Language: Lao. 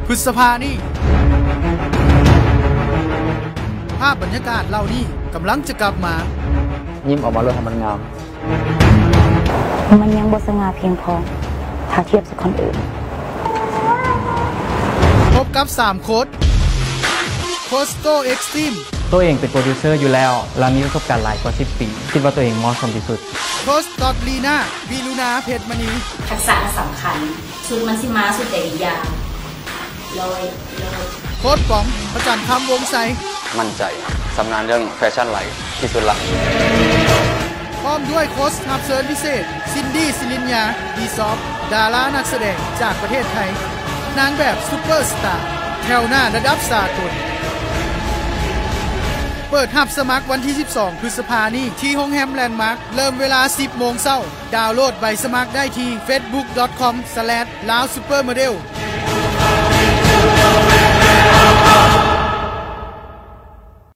ພຶດສະພານີ້. ພາບບັນຍາກາດເຫຼົ່ານີ້ກຳລັງຈະກັບມາ. ຍິ້ມອອກມາໂລດໃຫ້ມັນງາມ. ມັນຍັງບໍ່ສະຫງ່າພຽງພໍ ຖ້າທຽບໃສ່ຄົນອື່ນ. ພົບກັບສາມໂຄດ. ໂຄດໂຕເອັກສຕຣີມ. ໂຕເອງເປັນໂປຣດິວເຊີຢູ່ແລ້ວ ແລະ ມີປະສົບການຫຼາຍກວ່າສິບປີ. ຄິດວ່າໂຕເອງເໝາະສົມທີ່ສຸດ. ໂຄດຕອດລີນາ ວິລຸນາ ເພັດມະນີ. ທັກສະສຳຄັນ. ຊຸດມັນຊິມາຊຸດໃດອີກຢ່າງ. ໂຄດປອມ ພະຈັນຄຳ ວົງໄຊ. ໝັ້ນໃຈ, ຊຳນານເລື່ອງແຟຊັ່ນຫຼາຍທີ່ສຸດລະ. ພ້ອມດ້ວຍໂຄດຮັບເຊີນພິເສດ ຊິນດີ ສິລິນຍາ ບີຊອບ, ດາລານັກສະແດງຈາກປະເທດໄທ, ນາງແບບຊຸບເປີສະຕາ ແຖວໜ້າລະດັບສາກົນ. ເປີດຮັບສະໝັກວັນທີສິບສອງ ພຶດສະພານີ້ ທີ່ໂຮງແຮມແລນມາກ, ເລີ່ມເວລາສິບໂມງເຊົ້າ. ດາວໂຫຼດໃບສະໝັກໄດ້ທີ່ ເຟສບຸກດອດຄອມສະແລັດລາວຊຸບເປີໂມເດວ.